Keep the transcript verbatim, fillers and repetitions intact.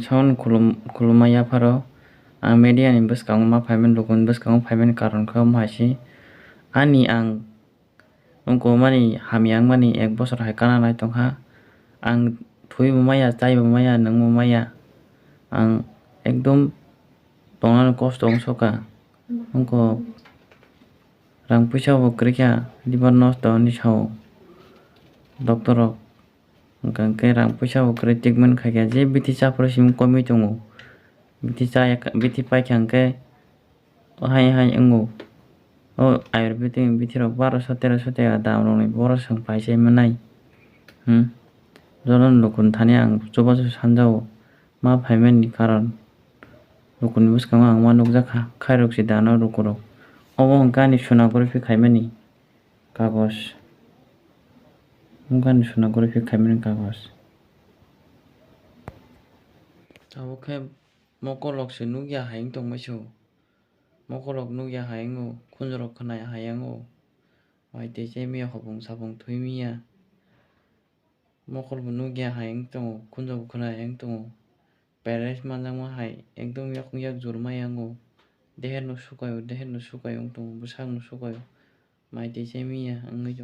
Son khulum-, khulumma yapharo ang media ni bwskango ma phaimani, lukuni bwskango phaimani karon khe omo hai se. Ani ang wngkukmani hamya wngmani ek bosor hai kana nai tongkha. Ang thwibo maya, chaibo maya, nungbo maya. Ang ekdom tongnani kosto wngsoka. Wngkuk rang puisa bo kwrwikha, liver nosto hinwi sao doctor rok. Hwnkha hwnkhe rang puisa bo kwrwi treatment khaikha, je bithi chaphuru simi komwi tongo. Bithi chaya, bithi paikha hwnkhe hai hai wngo. O ayurvedic ni bithi rok barosho terosho taka dam rokni, borok chwng paisa manai. Hmm. Jotono lukuni thani ang chubachu sanjao. Ma phaimani karon lukuni bwskango ang ma nukjakha, khairok se dano lukurok. Obo hwnkhe ani sonography khaimani kagoj. Wngkha ani sonography khaimani kagoj. Tabuk khe mokolrok se nukya hai wng tongmai se o. Mokolrok nukya hai wngo, khunjorok khwnaya hai wngo. Mai tei chai miya, hopung sapung thwi miya. Mokol bo nukya hai wng tongo, khunjo bo khwnaya hai wng tongo. Paralysis manjakma hai ekdom yakung yak jor maya wngo. Deher no sukaio, deher no sukaio wng tongo, bwsak no sukaio. Mai tei chai miya wngwi tongo.